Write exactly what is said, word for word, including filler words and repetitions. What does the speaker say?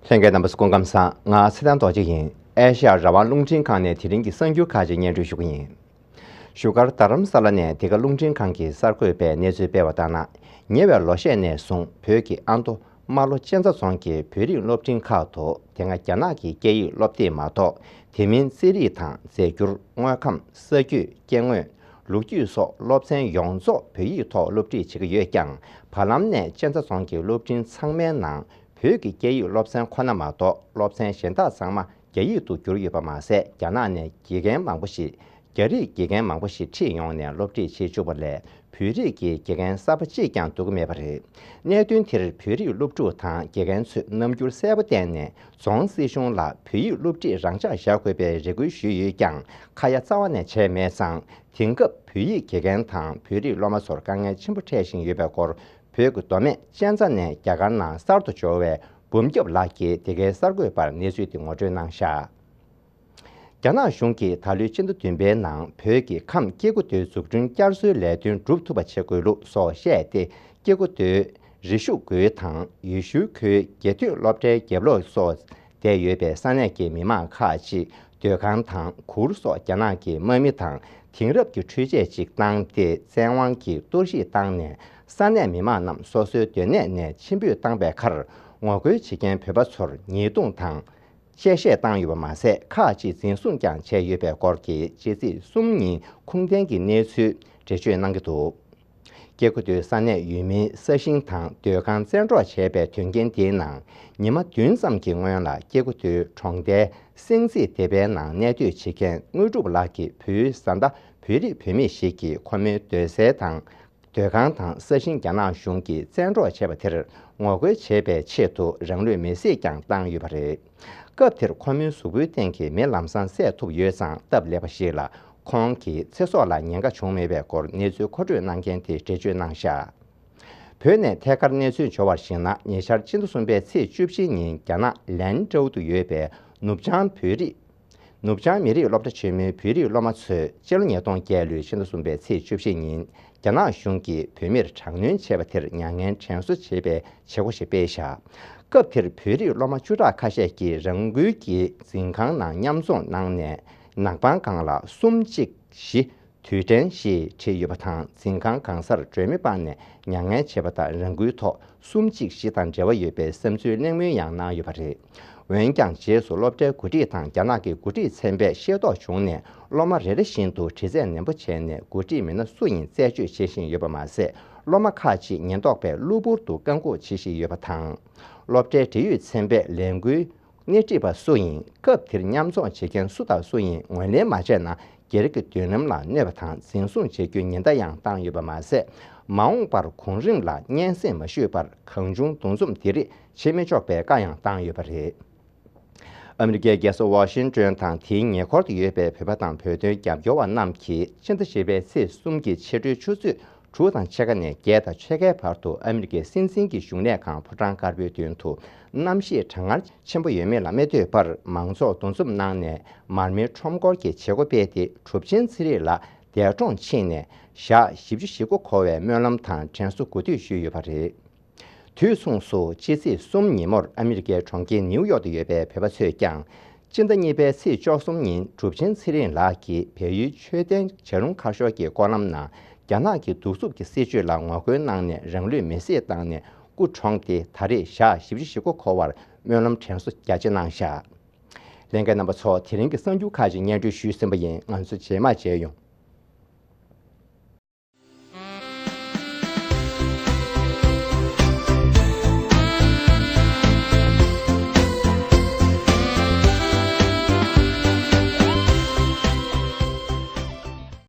ལྷན་རྒྱས་རྣམ་པ་ཚོ་སྐུ་ཁམས་བཟང་། ང་ཚེ་བརྟན་རྡོ་རྗེ་ཡིན། ཨེ་ཤ་ཡ་རང་དབང་རླུང་འཕྲིན་ཁང་ནས་དེ་རིང་གི་གསར་འགྱུར་ཁག་ཅིག་སྙན་སྒྲོན་ཞུ་གི་ཡིན། བཞུགས་སྒར་རྡ་རམ་ས་ལ་ནས་འདི་ག་རླུང་འཕྲིན་ཁང་གི་གསར་འགོད་པས་གནས་ཚུལ་སྤེལ་བ་ལྟར་ན། ཉེ་བའི་ལོ་ཤས་ནས་བཟུང་བོད་ཀྱི་ཨ་མདོ་རྨ་ལྷོ་གཅན་ཚ་རྫོང་གི་བོད་རིགས་སློབ་འབྲིང་ཁག་ཏུ་དེ་སྔ་རྒྱ་ནག་གི་སྐད་ཡིག་སློབ་དེབ་མ་གཏོགས་དེ་མིན་རྩིས་རིག་དང་རྫས་འགྱུར། དངོས་ཁམས། ས་རྒྱུས། སྐྱེ་དངོས། ལོ་རྒྱུས་སོགས་སློབ་ཚན་ཡོངས་རྫོགས་བོད་ཡིག་ཐོག་སློབ་ཁྲིད་བྱེད་ཀྱི་ཡོད་ཀྱང་། བར་ལམ་ནས་གཅན་ཚ་རྫོང་གི་སློབ་འབྲིང་ཚང་མའི་ནང་བོད་ཀྱི་སྐད་ཡིག་སློབ་ཚན་ཁོ་ན་མ་གཏོགས་སློབ་ཚན་གཞན་དག་ཚང་མ་རྒྱ་ཡིག་ཏུ་བསྒྱུར་ཡོད་པ་མ་ཟད། རྒྱ་ནག་ནས་དགེ་རྒན་མང་པོ་ཞིག་རྒྱ་རིགས་དགེ་རྒན་མང་པོ་ཞིག་ཁྲིད་ཡོང་ནས་སློབ་ཁྲིད་བྱེད་བཅུག་པ་ལས། བོད་རིགས་ཀྱི་དགེ་རྒན་གསར་པ་གཅིག་ཀྱང་འདུག་གི་མེད་པ་རེད། གནད་དོན་དེར་བོད་རིགས་སློབ་ཕྲུག་དང་དགེ་རྒན་ཚོས་རྣམ་འགྱུར་གསལ་པོ་བསྟན་ནས། རྫོང་སྲིད་གཞུང་ལ་བོད་ཡིག་སློབ་ཁྲིད་རང་འཇགས་བཞག་དགོས་པའི་རེ་སྐུལ་ཞུས་ཡོད་ཀྱང་། ཁ་ཡ་རྩ་བ་ནས་བྱས་མེད་ཙང་། དེང་སྐབས་བོད་ཡིག་དགེ་རྒན་དང་བོད་རིགས་སློབ་མ་ཚོར་དཀའ་ངལ་ཆེན་པོ་འཕྲད་བཞིན་ཡོད་པའི་སྐོར། བོད་ཀྱི་མདོ་སྨད་གཅན་ཚ་ནས་རྒྱ་གར་ནང་གསར་དུ་འབྱོར་བའི་འབུམ་སྐྱབས་ལགས་ཀྱིས་འདི་གའི་གསར་འགོད་པར་གནས་ཚུལ་འདི་ངོ་སྤྲོད་གནང་བཞག་རྒྱ་ནག་གཞུང་གིས་ད་ལོའི་སྤྱི་ཟླ་བདུན་པའི་ནང་བོད་ཀྱི་ཁམས་སྐྱེ་རྒུ་མདོའི་འཛུགས་སྐྲུན་བསྐྱར་གསོའི་ལས་དོན་སྒྲུབ་ཐུབ་པ་བྱེད་དགོས་ལུགས་སོགས་བཤད་དེ། སྐྱེ་རྒུ་མདོའི་རི་ཤུ་རྒོད་དང་ཡུལ་ཤུལ་ཁུལ་རྒྱལ་ཐོན་སློབ་གྲྭའི་རྒྱབ་ལོགས་སུ་བསྡད་ཡོད་པའི་ས་གནས་ཀྱི་མི་མང་ཁག་ཅིག་སྡོད་ཁང་དང་གུར་སོགས་རྒྱ་ནག་གི་དམག་མི་དང་དེང་རབས་ཀྱི་འཕྲུལ་ཆས་ཅིག་བཏང་སྟེ་བཙན་དབང་གིས་གཏོར་བཤིག་བཏང་ནས། ས་གནས་མི་མང་རྣམས་སོ་སོའི་སྡོད་གནས་ནས་ཕྱིར་འབུད་བཏང་པའི་ཁར། ངོ་རྒོལ་བྱེད་མཁན་བོད་པ་ཚོར་ཉེས་རྡུང་དང་། གཅེས་བཤད་བཏང་ཡོད་པ་མ་ཟད། ཁག་ཅིག་འཛིན་བཟུང་ཀྱང་བྱས་ཡོད་པའི་སྐོར་གྱི་ཕྱི་ཚེས་གསུམ་ཉིན་ཁུངས་ལྡན་གྱི་གནས་ཚུལ་འགྲེལ་བརྗོད་གནང་གི་འདུག་སྐྱེ་རྒུ་མདོའི་ས་གནས་ཡུལ་མིའི་ས་ཞིང་དང་སྡོད་ཁང་བཙན་འཕྲོག་བྱས་པའི་དོན་རྐྱེན་དེའི་ནང་། ཉི་མ་བདུན་ཙམ་གྱི་སྔོན་ལ་སྐྱེ་རྒུ་མདོའི་གྲོང་རྡལ་སེང་རྩེ་སྡེ་པའི་ནང་གནས་སྡོད་བྱེད་མཁན་དངོས་གྲུབ་ལགས་ཀྱི་བུའི་བཟའ་ཟླ་བོད་རིགས་བུད་མེད་ཞིག་གིས་ཁོ་མོའི་སྡོད་སའི་དང་། སྡོད་ཁང་དང་ས་ཞིང་རྒྱ་ནག་གཞུང་གིས་བཙན་འཕྲོག་བྱས་པ་དེར་ངོ་རྒོལ་བྱེད་པའི་ཆེད་དུ་རང་ལུས་མེར་སྲེག་ཀྱང་བཏང་ཡོད་པ་རེད། སྐབས་དེར་ཁོ་མོའི་གཟུགས་པོའི་སྟེང་གི་མེ་ལམ་སང་བསལ་ཐུབ་ཡོད་ཙང་། སྟབས་ལེགས་པ་ཞིག་ལ་ཁོང་གི་ཚེ་སྲོག་ལ་ཉེན་ཁ་བྱུང་མེད་པའི་སྐོར་གནས་ཚུལ་མཁོ་སྤྲོད་གནང་མཁན་དེས་འགྲེལ་བརྗོད་གནང་བཞག་བོད་ནས་ཐད་ཀར་གནས་ཚུལ་འབྱོར་བར་གཞིགས་ན། ཉེ་ཆར་སྤྱི་ཟླ་གསུམ་པའི་ཚེས་བཅུ་བཞི་ཉིན་རྒྱ་ནག་ལན་ཀྲོའུ་དུ་ཡོད་པའི་ནུབ་བྱང་བོད་རིགས། ནུབ་བྱང་མི་རིགས་སློབ་གྲྭ་ཆེན་མོའི་བོད་རིགས་སློབ་མ་ཚོས་སྤྱི་ལོ་ཉིས་སྟོང་བརྒྱད་ལོའི་ཕྱི་ཟླ་གསུམ་པའི་ཚེས་བཅུ་བཞི་ཉིན་རྒྱ་ནག་གཞུང་གིས་བོད་མིར་དྲག་གནོན་བྱས་པ་དེར་མྱ་ངན་དྲན་གསོ་བྱེད་པའི་བྱེད་སྒོ་ཞིག་སྤེལ་བཞག་སྐབས་དེར་བོད་རིགས་སློབ་མ་བཅུ་ཕྲག་ཁ་ཤས་ཀྱིས་རང་འགུལ་གྱིས་འཛིན་ཁང་ནང་མཉམ་འཛོམས་གནང་ནས། ནག་པང་སྒང་ལ་གསུམ་གཅིག་བཞི་དུས་དྲན་ཞེས་བྲིས་ཡོད་པ་དང་། འཛིན་ཁང་གང་སར་སྒྲོན་མེ་སྤར་ནས་མྱ་ངན་བྱས་པ་དང་། རང་འགུལ་ཐོག་གསུམ་གཅིག་བཞི་དང་འབྲེལ་བ་ཡོད་པའི་བསམ་ཚུལ་གླེང་མོལ་ཡང་གནང་ཡོད་པ་རེད། འོན་ཀྱང་། རྗེས་སུ་སློབ་གྲྭའི་འགོ་ཁྲིད་དང་རྒྱ་ནག་གི་འགོ་ཁྲིད་ཚན་པས་ཤེས་རྟོགས་བྱུང་ནས། སློབ་མ་རེ་རེ་བཞིན་དུ་དྲི་རྩད་ནན་པོ་བྱས་ནས། འགོ་ཁྲིད་མི་སྣ་སུ་ཡིན་རྩད་གཅོད་བྱེད་བཞིན་ཡོད་པ་མ་ཟད། སློབ་མ་ཁག་ཅིག་ཉེན་རྟོག་པས་གློ་བུར་དུ་བཀག་འགོག་བྱེད་བཞིན་ཡོད་པ་དང་། སློབ་གྲྭའི་འབྲེལ་ཡོད་ཚན་པས་ལས་འགུལ་སྣེ་ཁྲིད་པ་སུ་ཡིན། སྐབས་དེར་མཉམ་འཛོམས་བྱེད་མཁན་སུ་དང་སུ་ཡིན་ངོས་ལེན་མ་བྱས་ན། སྒེར་གྱི་མདུན་ལམ་ལ་གནོད་པ་དང་། འཛིན་བཟུང་བྱེད་རྒྱུའི་ཉེན་བརྡ་ཡང་བཏང་ཡོད་པ་མ་ཟད། མ་འོངས་པར་གོང་རིམ་ལ་སྙན་སེང་མ་ཞུས་པར། གང་བྱུང་འདུ་འཛོམས་འདི་རིགས་བྱེད་མི་ཆོག་པའི་བཀའ་ཡང་བཏང་ཡོད་པ་རེད། ཨ་མི་རི་ཀའི་རྒྱལ་ས་ཝ་ཤིང་ཏོན་དང་དེའི་ཉེ་འཁོར་དུ་ཡོད་པའི་བོད་པ་དང་བོད་དོན་རྒྱབ་སྐྱོར་བ་རྣམས་ཀྱིས་སྤྱི་ཟླ་བཞི་པའི་ཚེས་གསུམ་གྱི་ཕྱི་དྲོའི་ཆུ་ཚོད་དྲུག་དང་ཕྱེད་ཀ་ནས་བརྒྱད་དང་ཕྱེད་ཀའི་བར་དུ། ཨ་མི་རི་ཀའི་སྲིད་འཛིན་གྱི་བཞུགས་གནས་ཁང་ཕོ་བྲང་དཀར་པོའི་མདུན་དུ་གནམ་གཤིས་གྲང་ངར་ཆེན་པོ་ཡོད་མེད་ལ་མི་ལྟོས་པར། མང་ཚོགས་འདུ་འཛོམས་གནང་ནས་མར་མེའི་ཁྲོམ་སྐོར་གྱི་བྱེད་སྒོ་སྤེལ་ཏེ། གྲུབ་ཆེན་ཚེ་རིང་ལགས་འདས་གྲོངས་ཕྱིན་ནས་ཞག་བཞི་བཅུ་ཞེ་དགུ་འཁོར་བའི་སྨོན་ལམ་དང་དྲན་གསོ་གོ་སྒྲིག་ཞུས་ཡོད་པ་རེད། དུས་མཚུངས་སུ། ཕྱི་ཚེས་གསུམ་ཉིན་མོར་ཨ་མི་རི་ཀའི་གྲོང་ཁྱེར་ནིའུ་ཡོག་ཏུ་ཡོད་པའི་བོད་པ་ཚོས་ཀྱང་། སྤྱི་ཟླ་གཉིས་པའི་ཚེས་བཅུ་གསུམ་ཉིན་གྲུབ་ཆེན་ཚེ་རིང་ལགས་ཀྱིས་བལ་ཡུལ་མཆོད་རྟེན་བྱ་རུང་མཁར་ཤོར་གྱི་སྐོར་ལམ་ནང་རྒྱ་ནག་གི་གདུག་རྩུབ་ཀྱི་སྲིད་བྱུས་ལ་ངོ་རྒོལ་གནང་ནས་རང་ལུས་མེར་སྲེག་བཏང་ནས་སྐུ་གྲོངས་ཏེ། ད་རེས་ཞག་བཞི་བཅུ་ཞེ་དགུ་འཁོར་བར་སྨོན་ལམ་དྲན་གསོ་རྒྱ་ཆེ་གནང་བཞག་ལྷན་རྒྱས་རྣམ་པ་ཚོ། དེ་རིང་གི་གསར་འགྱུར་ཁག་ཅིག་སྙན་སྒྲོན་ཞུས་ཟིན་པ་ཡིན། ང་ཚོ་རྗེས་མ་མཇལ་ཡོང་།